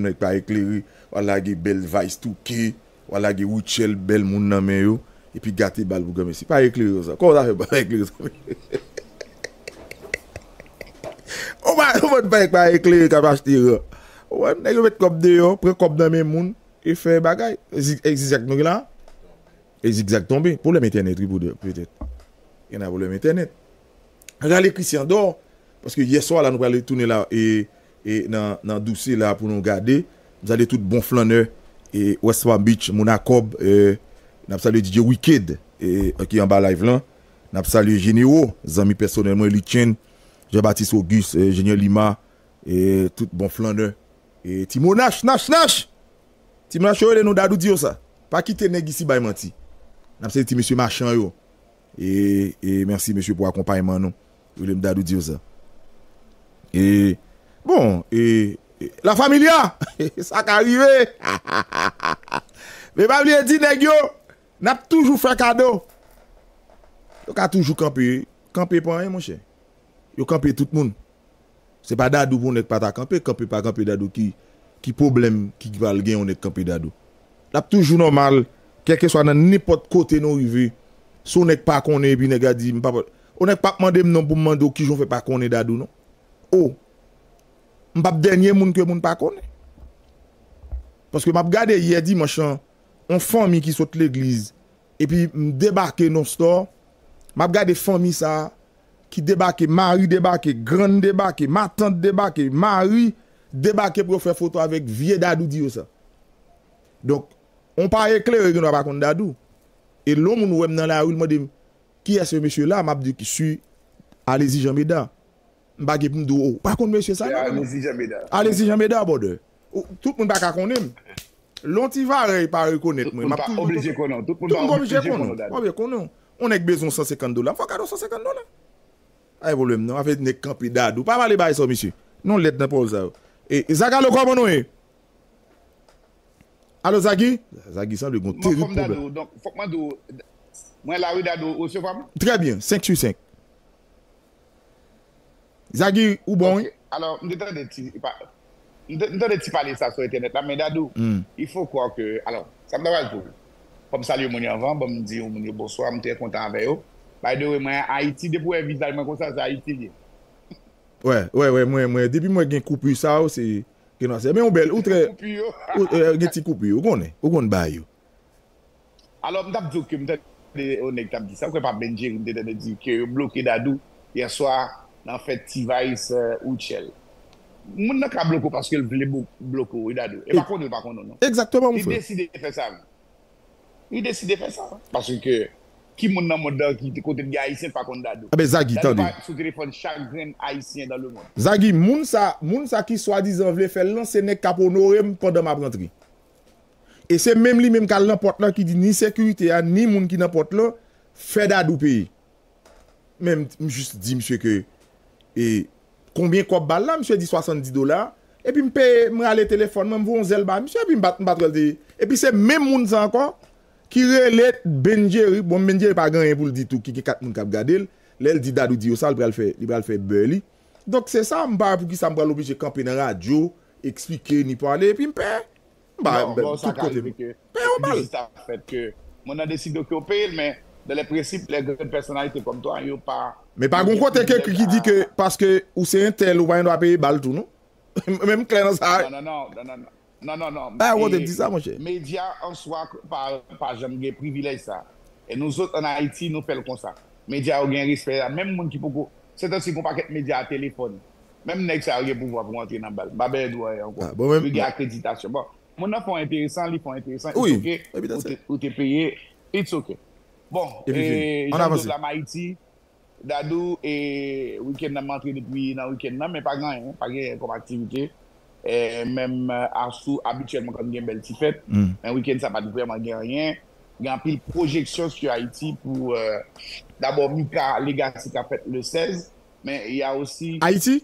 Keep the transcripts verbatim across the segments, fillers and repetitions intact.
Nèg pa eklere, w al lage bèl Vice Touke, w al lage Rutshelle, bèl moun nan men yo, epi gate bal pou granmesi. Pa eklere sa. Kòman w ta fè pa eklere sa? Ou pa, ou pa, pa eklere k ap achte ran. Ou wè, nèg yo met kòb deyò, pran kòb nan men moun, e fè bagay. E zi-, e zizak nou gen la? E zigzag tonbe. Pwoblèm entènèt, wi, pou de, petèt. Gen nan pwoblèm entènèt. Rale Christian dò. Paske yè swa la, nou pral retounen la, e, e nan, nan Doussaint la pou nou gade. M salye tout bon flannè, e West Palm Beach, moun a kòb, e n ap salye D J Wicked, e, ki anba live lan. N ap salye Jenero, zanmi pèsonèl mwen, Lichen, Jean Baptiste Auguste, e, Junior Lima, e tout bon flannè. E Ti Monach, Nach, Nach! Ti Monach, yo rele nou Dadou di yo sa. Pa kite nèg isi bay manti. N ap salye ti mesye machan yo. E, e mèsi mesye pou akonpayman nou. Yo rele m Dadou di yo sa. E, bon, e, e, La Familia! Sa ka rive! Men pa bliye di nèg yo, n ap toujou fè kado. Yo ka toujou kanpe. Kanpe pa anyen, monchè. Yo kanpe tout moun. Se pa Dadou pou nèg pa ta kanpe, kanpe pa kanpe Dadou ki, ki pwoblèm ki pral gen yon nèg kanpe Dadou. L ap toujou nòmal, kèlkeswa nan nenpòt kote nou rive. Si yon nèg pa konnen epi nèg la di, m pa, yon nèg p ap mande m non pou m mande w kijan w fè pa konnen Dadou non. O, m p ap dènye moun ke moun pa konnen. Paske m ap gade yè dimanch lan, yon fanmi ki sot legliz, epi m debake nan store, m ap gade fanmi sa a, ki debake, mari debake, grann debake, matant debake, mari debake pou yo fè foto avèk vye Dadou di yo sa. Donk, yon pa eklere gen dwa pa konn Dadou. E lè yon moun wè m nan lari, l mande m, "Kiyès se mesye la?" M ap di, "Ki si Alezi Jan Meda." M pa gen pou m di w, "O, ou pa konn mesye sa non, men." Alezi Jan Meda. Alezi Jan Meda, brother. Ou, tout moun pa ka konnen m. Lè yon ti varèy pa rekonèt mwen, m ap toujou oblije konnen w. Tout moun pa oblije konnen w. Oblije konnen w. Yon nèg bezwen san senkant dola, m fè w kado san senkant dola. Pa gen pwoblèm non, afè nèg kanpe Dadou. Pa pale bagay sa w, mesye. Non lèd nan pawòl sa yo. E, e Zagalo, kòman nou ye? Alo, Zagi? Zagi sanble gon terib pwoblèm. Donk, fòk mwen di w, mwen la wi, Dadou, ou resevwa m? Trè byen, senk sou senk. Zagi, ou bon, wi? Ok. Alò, m te tande ti, pa, m te, m tande ti pale sa sou entènèt la, men Dadou, il faut croire que, alò, sa m ta pral di w, fò m salye moun yo anvan, bon, m di moun yo bonswa, m trè kontan avè yo. By the way, mwen Ayiti, depi w wè vizaj mwen konsa, se Ayiti l ye. Wè, wè, wè, mwen, mwen, depi mwen gen koupi sa yo, se, gen nan se, men ou bèl, ou trè, ou, eh, gen ti koupi, ou konnen, ou konn bagay yo. Alò, m t ap di w ke m tande yon nèg t ap di sa, ou kwè pa Benjeri, m te tande di ke yo bloke Dadou yè swa nan fèt T-Vice, euh, Rutshelle. Moun nan ka bloke w paske l vle blo-, bloke w, wi, Dadou. E pa konnen l pa konnen w, non. Egzakteman, mon frè. Li deside fè sa, wi. Li deside fè sa, wi. Paske ki moun nan mond lan ki te kote l gen Ayisyen pa konn Dadou? Enben, Zagi, tande. Dadou pa sou telefòn chak grenn Ayisyen dans le monde. Zagi, moun sa, moun sa ki swadizan vle fè l lan, se nèg k ap onore m pandan m ap rantre. E se menm li menm k al nan pòt lan ki di ni sekirite a, ni moun ki nan pòt lan, fè Dadou peye. Men m, m jis di misye ke, e, konbyen kòb bal la, misye di swasanndis dola, epi m peye, m rale telefòn mwen, m voye yon zèl ba misye, epi m pa t, m pa t wè l te, epi se menm moun sa ankò ki rele Benjeri, bon, Benjeri pa gen anyen pou l di tou, ki gen kat moun k ap gade l, lè l di Dadou di yo sa, l pral fè, li pral fè bè li. Donk se sa, m pa wè poukisa m pral oblije kanpe nan radyo, eksplike, ni pale, epi m pè. M pa, bon, bon, sa ka rive ke biznis la fèt ke moun nan deside ke yo peye l, men dans les principes, les grandes personnalités comme toi, yo pa. Men pa gon kote ke ekri ki di ke paske ou se entèl, ou pa gen dwa peye bal tou, non? Men m klè nan sa. Non, non, non, non, non, non, non, non. Pa gen kote di sa, monchè. Medya an swa pa, pa janm gen privilèj sa. E nou zòt ann Ayiti, nou fè l konsa. Medya yo gen respè a. Menm moun ki poko, se tansi gon pakèt medya a telefòn. Menm nèg sa yo gen pouvwa pou antre nan bal. M pa bezwen di w anyen ankò. Yo gen akreditasyon. Bon, moun nan fè w enteresan, li fè w enteresan, it's ok. Ou te, ou te peye, it's ok. Bon, e, jan m di w la, m Ayiti, Dadou, e, wikenn nan m antre depi nan wikenn nan, men pa gen anyen, pa gen anyen kòm aktivite. E, menm, e, asou, abityèlman, kòm gen bèl ti fèt, men wikenn sa pa t vrèman gen anyen. Gen anpil pwojeksyon sou Ayiti pou, e, dabò, Mika Legacy k ap fèt le sèz, men y a osi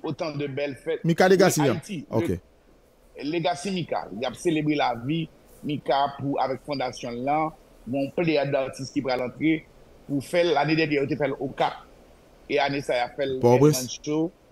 otan de bèl fèt. Mika Legacy, wi, Ayiti. Ok. Legacy Mika, y ap selebre lavi Mika pou, avèk fondasyon l lan, gon pleyad atis ki pral antre pou fè l. Lane dènye, yo te fè l Okap, e ane sa, y ap fè l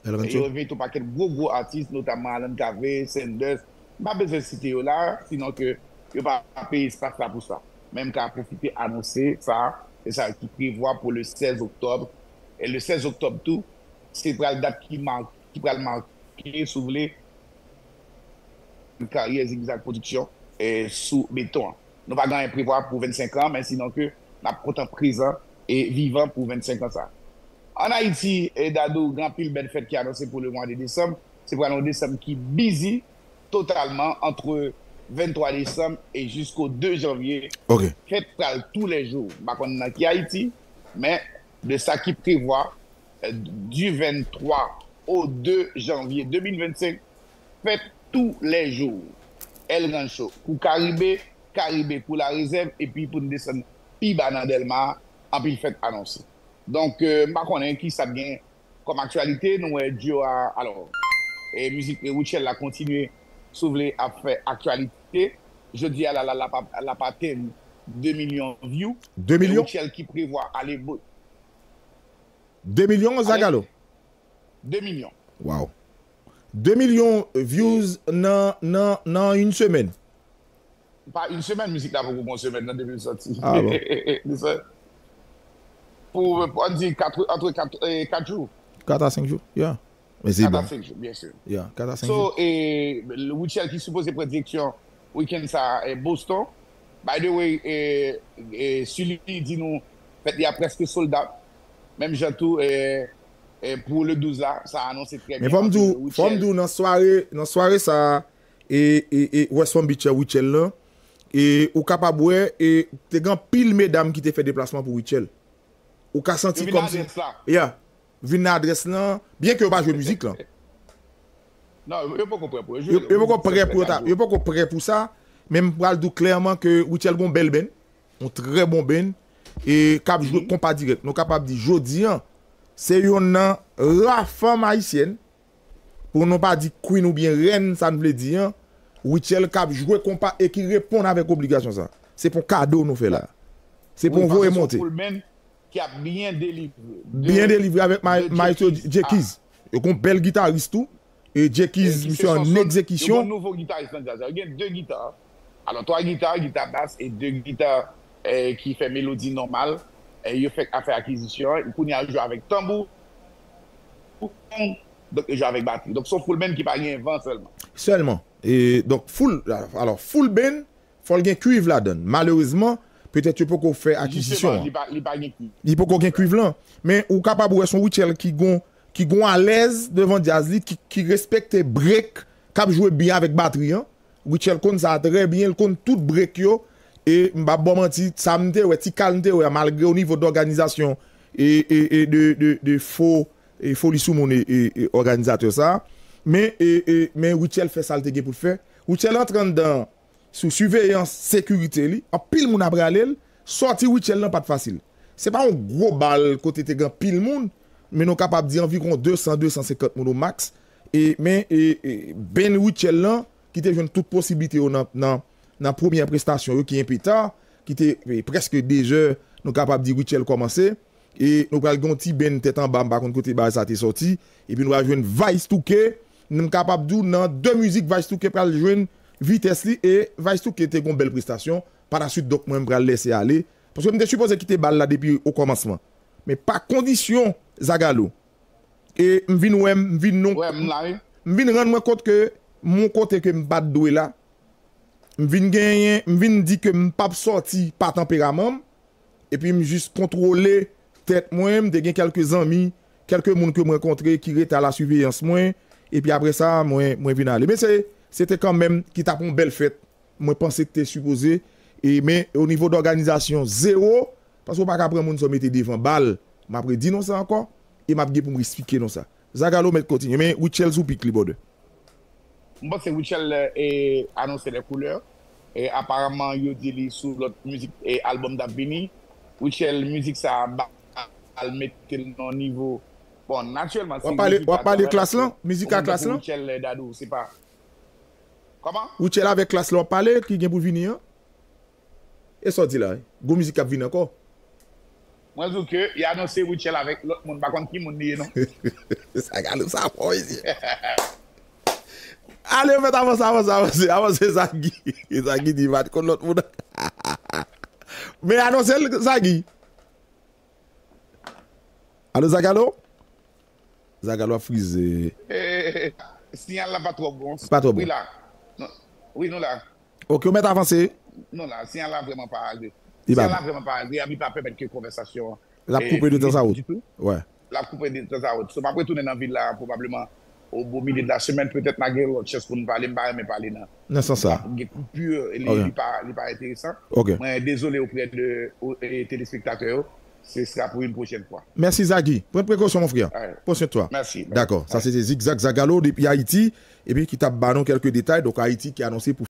El Rancho. E yo envite yon pakèt gwo, gwo atis, notamman Alan Cavé, Sanders, M pa bezwen site yo la, sinon ke yo pa peye espas la pou sa. Men m ka pwofite anonse sa, se sa ki prevwa pou le sèz oktòb. E le sèz oktòb tou, se pral dat ki ma-, ki pral make, si w vle, karyè Zigzag Production, eh, sou beton an. Nou pa gen anyen prevwa pou vennsenk an, men sinon ke n ap kontan prezan e vivan pou vennsenk an sa. Ann Ayiti, eh, Dadou, gen anpil bèl fèt ki anonse pou le mwa de desanm. Se pral yon desanm ki busy totalman antre venntwa desanm e jisko de janvye. Ok. Fèt pral tou lè jou. M pa konn nan ki Ayiti, men de sa ki prevwa, eh, du venntwa au de janvye de mil vennsenk, fèt tou lè jou. El Rancho, kou Karibe, Karibe kou Larezèv, epi pou n desann pi ba nan Dèlma, anpil fèt anonse. Donk, eh, m pa konnen ki sa k gen kòm aktyalite, nou wè duo a, alò, e mizik, e Rutshelle la kontinye, si w vle, ap fè aktyalite. Jodi a la, la, l ap, l ap atenn de milyon view. De milyon? E Rutshelle ki prevwa ale bo-, de milyon, ale Zagalo? De milyon. Wow. De milyon views nan, nan, nan yon semèn. Pa yon semèn, mizik la poko gen yon semèn nan depi l sòti. Ah bon? Li sò-, pou, pou ann di kat, antre kat, eh, kat jou. Kat a senk jou, yeah. Men se bon. Kat a senk jou, byen si. Yeah, kat a senk jou. So, eh, Rutshelle ki sipoze pran direksyon wikenn sa, eh, Boston. By the way, eh, eh, Sully di nou fèt li a prèske sold out. Menm jan tou, eh, eh, pou le douz la, sa anonse trè byen. Men fò m di w, fò m di w nan sware, nan sware sa, e, e, e West Palm Beach a Rutshelle lan, e ou kapab wè, e te gen anpil medam ki te fè deplasman pou Rutshelle. Ou ka santi kòmsi, yo vin nan adrès la. Yeah. Vin nan adrès lan, byen ke yo pa jwe mizik lan. Non, yo, yo poko prè pou yo jwe. Yo, yo poko prè pou yo ta, yo poko prè pou sa, men m pral di w klèman ke Rutshelle gon bèl band, yon trè bon band, e k ap jwe konpa dirèk. Nou kapab di jodi an, se yonn nan ra fanm ayisyèn, pou nou pa di queen oubyen rèn, sa n vle di an, Rutshelle k ap jwe konpa e ki reponn avèk obligasyon sa. Se pa yon kado nou fè la. Se pa yon voye monte. Ki ap byen delivre. Byen delivre avèk ma-, maestro Jay Keys. Yo gon bèl gitaris tou. E Jay Keys, misye an egzekisyon. Yo gon nouvo gitaris nan djaz la. Yo gen de gita. Alò, twa gita, gita bas e de gita, eh, ki fè melodi nòmal. Eh, yo fèk ap fè akizisyon an. Kounye a, yo jwe avèk tanbou. Donk, yo jwe avèk batri. Donk, se yon full band ki pa gen van sèlman. Sèlman. E, donk, full, alò, full band, fò l gen kwiv ladan l. Malerezman, petèt yo poko fè akizisyon an. Li pa, li pa gen kwiv. Li poko gen kwiv lan. Men ou kapab wè se yon Rutshelle ki gon, ki gon alèz devan djaz li, ki, ki respekte break, k ap jwe byen avèk batri an. Rutshelle konn sa trè byen, l konn tout break yo. E m p ap ba w manti, sa m te wè, ti kal m te wè a, malgre o nivo dòganizasyon e, e, e de, de, de fo, e Foli sou moun e, e, e òganizatè sa. Men, e, e, men Rutshelle fè sa l te gen pou l fè. Rutshelle antre anndan sou siveyans sekirite li, anpil moun ap rale l, sòti Rutshelle lan pa t fasil. Se pa yon gwo bal kote te gen anpil moun, men nou kapab di anviwon de san, de san senkant moun o max. E, men, e, e, band Rutshelle lan, ki te jwenn tout posiblite yo nan, nan, nan premyè prestasyon yo, ki enpe ta, ki te, e, prèske de zè, nou kapab di Rutshelle kòmanse. E nou pral gen yon ti band tèt anba, m pa konn kote bagay sa te sòti. Epi nou pral jwenn Vice Touke. M kapab di w nan de mizik Vice Touke pral jwenn vitès li e Vice Touke te gon bèl prestasyon. Pa la swit, donk, mwen m pral lèse ale. Paske m te sipoze kite bal la depi o kòmansman. Men pa kondisyon, Zagalo. E m vin wè, m vin non, m vin rann mwen kont ke m yon kote ke m pa t dwe la. M vin genyen, m vin di ke m p ap sòti pa tanperaman m. Epi m jis kontwole tèt mwen, m te gen kèlke zanmi, kèlke moun ke m rankontre ki rete a la siveyans mwen, epi apre sa, mwen, mwen vin ale. Men se, se te kanmenm ki t ap yon bèl fèt, mwen panse ki te sipoze, e, men o nivo dòganizasyon, zewo, paske w pa ka pran moun sa w mete devan bal, m ap redi non sa ankò, e m ap gen pou m esplike non sa. Zagalo mèt kontinye, men Rutshelle sou pik li, brother. M panse Rutshelle, eh, anonse les couleurs. E aparaman, yo di li sou lòt mizik, eh, album t ap vini. Rutshelle, mizik sa a ba l mete l nan nivo. Bon, natirèlman, w ap pale, w ap pale Klass lan? Mizik a Klass lan? Rutshelle, eh, Dadou, se pa. Kòman? Rutshelle avèk Klass lan w ap pale, ki gen pou vini an? E sa w di la, wi? Gwo mizik k ap vin ankò. Mwen di w ke y anonse Rutshelle avèk lòt moun, m pa konn ki moun li ye non. Zagalo sa fò, mesye. Ale, fèt avanse, avanse, avanse, avanse, Zagi. Zagi di, "Vat konn lòt moun." Men anonse l, Zagi. Alo, Zagalo? Zagalo ap frize. Eh, siyal la pa twò bon. Pa twò bon. Wi, la. Non. Wi, nou la. Ok, ou mèt avanse. Non, la. Siyal la vrèman pa agre. Li pa Siyal la bon. Vrèman pa agre. L ap koupe de tan sa wot. L ap koupe de tan sa wot. Wi. L ap koupe de tan sa wot. So, m ap retounen nan vil la pwobableman o bo milye de la semèn. Petèt m a gen lòt chans pou n pale. M pa renmen pale nan. Nan sans sa. Gen koupi, li, Ok. li pa, li pa enteresan. Ok. Mwen dezole oprè de o- e, telespektatè yo. Ce sera pour une prochaine fois. Mèsi, Zagi. Pran prekosyon, mon frè. Alright. Pran swen twa. Mèsi. Dakò. Sa se te Zigzag Zagalo depi Ayiti. Epi ki t ap ba nou kèlke detay. Donk, Ayiti ki anonse pou